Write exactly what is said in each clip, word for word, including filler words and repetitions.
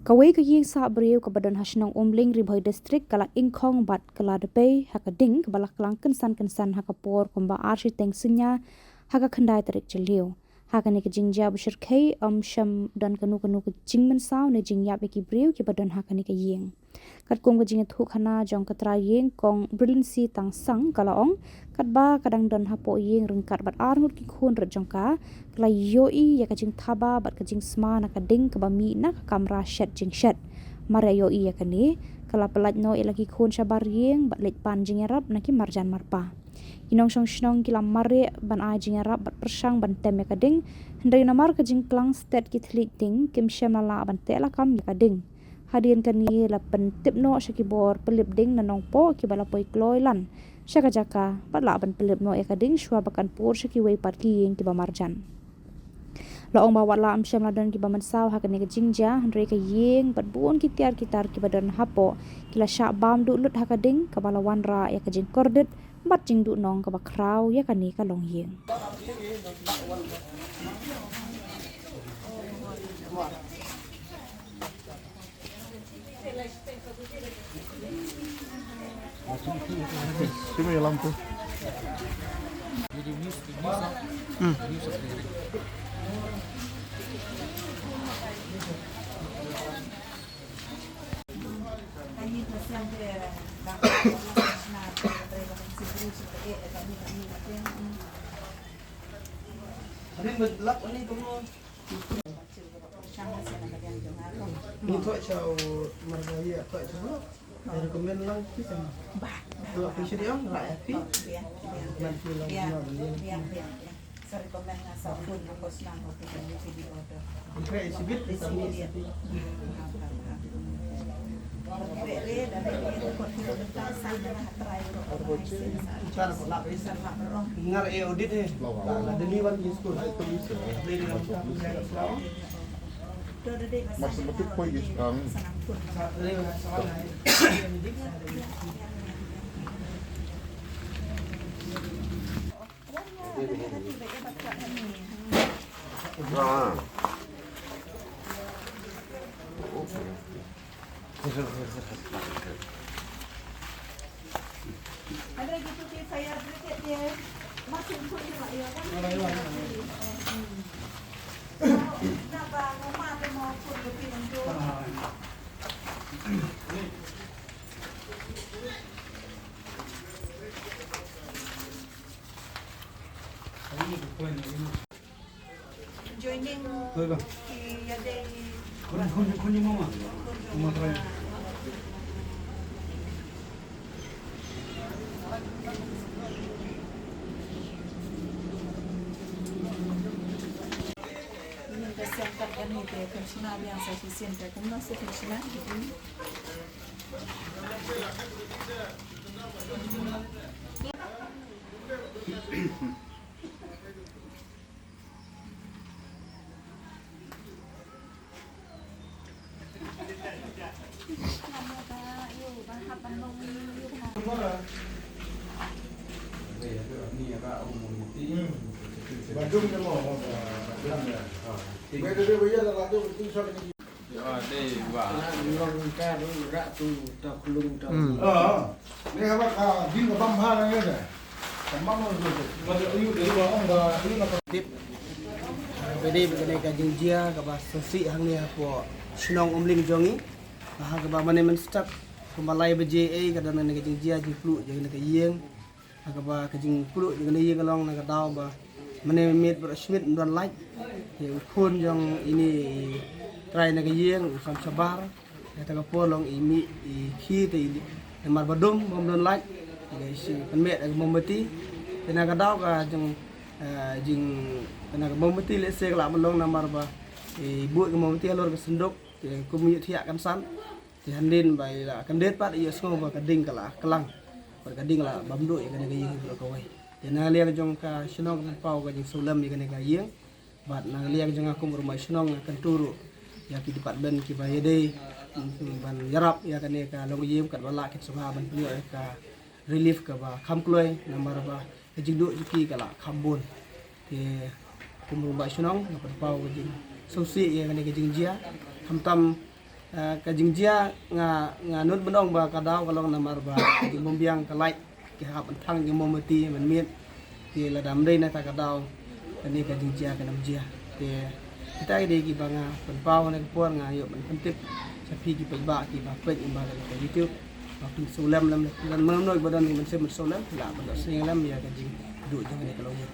Kawei ka ïing sah briew kaba don ha shnong Umling, Ri Bhoi District, ka la ingkhong bad ka la dpei ha ka ding kaba la klang kynsan kynsan ha ka por kumba ar shiteng synñia ha ka khyndai tarik Jylliew. Ha kane ka jingjia ba shyrkhei, ym shym don kano kano ka jingmynsaw ne jingïap ïa ki briew kiba don ha kane ka ïing. Katkum ka jingïathuhkhana jong ka trai ïing Kong Brilliancy Tangsang, ka la ong, katba ka dang don hapoh ïing ryngkat bad ar ngut ki khun rit jong ka, ka la ïohi ïa ka jingthaba bad ka jingsma na ka ding kaba mih na ka kamra shet jingshet. Mar ïa ïohi ïa kane, ka la pyllait noh ïa la ki khun shabar ïing bad leit pan jingïarap na ki marjan marpa. Ki nongshong shnong ki la mareh ban ai jingïarap bad pyrshang ban tem ïa ka ding, hynrei namar ka jingklang stet ki thylliej ding, kim shym la lah ban teh lakam ïa ka ding. Hadien kane la pyntip noh sha ki bor pynlip ding na Nongpoh kiba la poi kloi lan sha ka jaka bad lah ban pynlip noh ïa ka ding shuwa ba kan pur sha kiwei pat ki ïing kiba marjan. La ong ba wat la ym shym la don kiba mynsaw ha kane ka jingjia, hynrei ka ïing bad bun ki tiar ki tar kiba don hapoh ki la shah bam duh lut ha ka ding, kaba la wanrah ïa ka jingkordit bad jingduhnong kaba khraw ïa kane ka longïing. Ni thoh sha u marga ïa thoh sha u. Ai recommend lang phi sa. Thoh phi sha ïa phi. Nan phi lang na beliau. Sa recommend nga sa phone na kos nang ko phi kan phi di order. Ni kre sibit phi sa ni. Ngar e audit he. La, la deliver ki skul. Mas matik poi ki skang. Ah. Joining ki ïadei. Ïa ka center kane te pensioner biang sa shisien te kumno sa pensioner. Hmm. Tip. Ba dei ba kane ka jingjia kaba sngewsih hangne hapoh shnong Umling jong ngi. Ha kaba mane mynstep kumba lai baje ei ka don kane ka jingjia jingpluh jong kane ka ïing. Ha kaba ka jingpluh jong kane ka ïing ka long na ka daw ba mane mynmiet baroh shi miet ym don light. Te u khun jong ine i trai na ka ïing u Sam Shabar. Kata ka por long i mih i khie te i namar ba dum bym don light. Te i shu pynmih da ka mombati. Te na ka daw ka jing, eh, jing, te na ka mombati lehse ka lah ban long namar ba i buh ka mombati halor ka synduk. Te kum i ïohthiah kynsan. Te hadien ba i la kyndit pat i ïohsngew ba ka ding ka la klang. Bad ka ding la bam duh ïa kane ka ïing baroh kawei. Te na ka liang jong ka shnong ka pynpaw ka jingsngewlem ïa kane ka ïing. Bad na ka liang jong nga kum u rangbah shnong nga kyntu ruh ïa ki department kiba ïadei, mm, ban ïarap ïa kane ka longïing katba lah kin sngewbha ban pynïoh ïa ka relief kaba kham kloi namar ba ka jingduh jong ki ka la kham bun. Te kum u rangbah shnong nga pynpaw ka jingsngewsih ïa kane ka jingjia. Khamtam Ah, ka jingjia nga, nga nud ban ong ba ka daw ka long namar ba ka jingbymbiang ka light, ki hap ban thang jingmombati ban miet. Te lada ym dei na kata ka daw, kane ka jingjia kan ym jia. Te kita ki dei kiba nga pynpaw ha kane ka por, nga ïoh ban pyntip sha phi ki paidbah kiba peit lyngba kane ka YouTube, ba phin sngewlem lem, lada mano mano ba don ki mynsiem ban sngewlem, lah ban sngewlem ïa ka jingduh jong kane ka longïing.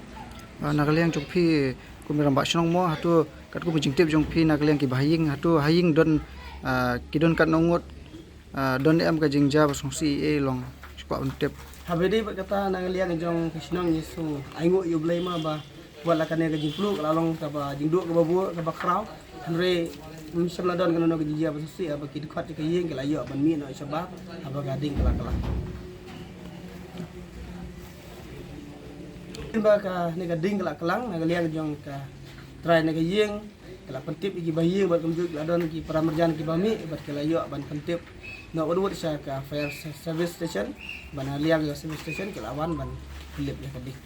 Ah, na ka liang jong phi kum u rangbah shnong mo, hato katkum ka jingtip jong phi na ka liang kiba ha ïing, hato ha ïing don, ah, ki don katno ngut, ah, don em ka jingjia ba sngewsih, eh, long shu kwah ban tip. Haba ïadei bad kata, na ka liang jong ka shnong ngi sngew ainguh ïa U Blei mo ba wat la kane ka jingpluh ka la long kaba jingduh kaba bun kaba khraw. Hynrei ym shym la don kano kano ka jingjia ba sngewsih, haba ki dkhot jong ka ïing ki la ïoh ban mih noh shabar haba ka ding ka la kylang. Hynrei ba kane ka ding ka la kylang, na ka liang jong ka trai na ka ïing, ka la pyntip ïa kiba ha ïing bad kumjuh ka la don ki para marjan kiba mih bad ka la ïoh ban pyntip noh wut wut sha ka fire service station, bad na ka liang jong ka service station ka la wan ban pynlip ïa ka ding.